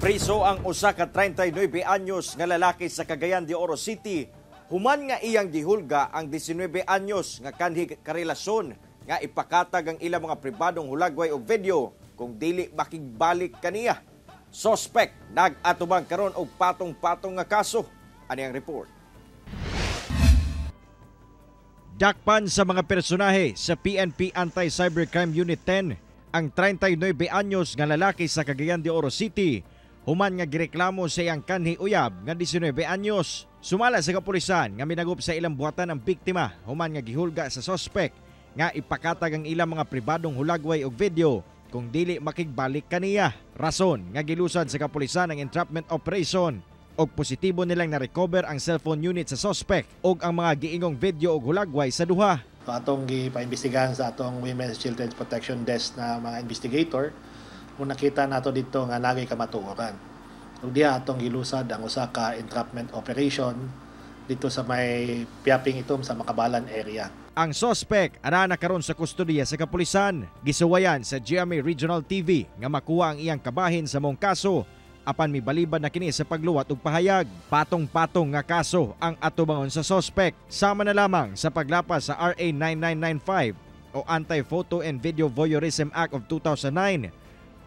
Priso ang usa ka 39 anyos nga lalaki sa Cagayan de Oro City human nga iyang gihulga ang 19 anyos nga kanhi karelasyon nga ipakatag ang ilang mga pribadong hulagway og video kung dili makigbalik kaniya. Suspect nag-atubang karon og patong-patong nga kaso. Ani ang report. Dakpan sa mga personahe sa PNP Anti-Cybercrime Unit 10 ang 39 anyos nga lalaki sa Cagayan de Oro City human nga gireklamo sa iyang kanhi uyab nga 19 anyos. Sumala sa kapulisan nga minagup sa ilang buhatan ang biktima human nga gihulga sa suspect nga ipakatag ang ilang mga pribadong hulagway og video kung dili makigbalik kaniya. Rason nga gilusad sa kapulisan ang entrapment operation og positibo nilang na-recover ang cellphone unit sa suspect og ang mga giingong video og hulagway sa duha. So, atong gipaimbestigahan sa atong Women's Children's Protection Desk na mga investigator kung nakita nato dito nga nagay kamatuoran. Ug diha atong gilusad ang usa ka entrapment operation dito sa may Piaping Itom sa Makabalan area. Ang suspect ara na karon sa kustodiya sa kapulisan. Gisuwayan sa GMA Regional TV nga makuha ang iyang kabahin sa mong kaso apan mibalibad na kini sa pagluwat og pahayag. Patong-patong nga kaso ang atubangon sa suspect sama na lamang sa paglapas sa RA 9995 o Anti-Photo and Video Voyeurism Act of 2009,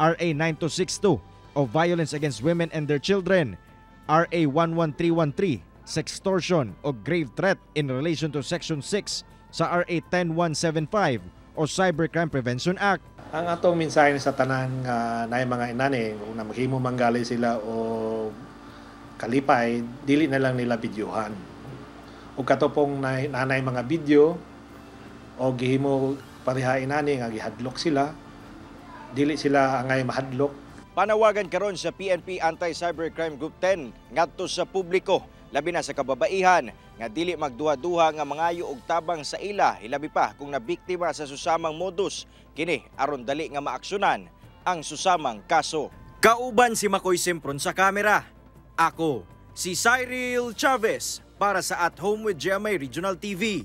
RA 9262 o Violence Against Women and Their Children, RA 11313, Sextortion o Grave Threat in relation to Section 6 sa RA 10175 o Cybercrime Prevention Act. Ang atong mensahe sa tanan nga naay mga inani, kung na maghimo manggali sila o kalipay, dili na lang nila videohan. Ug katopong nanay mga video o gihimo pareha inani nga gihadlok sila, dili sila angay mahadlok. Panawagan karon sa PNP Anti-Cybercrime Group 10 ngadto sa publiko, labi na sa kababaihan, nga dili magduha-duha nga mangayo og tabang sa ila, hilabi pa kung nabiktima sa susamang modus kini aron dali nga maaksyonan ang susamang kaso. Kauban si Makoy Sempron sa kamera. Ako, si Cyril Chavez para sa At Home with GMA Regional TV.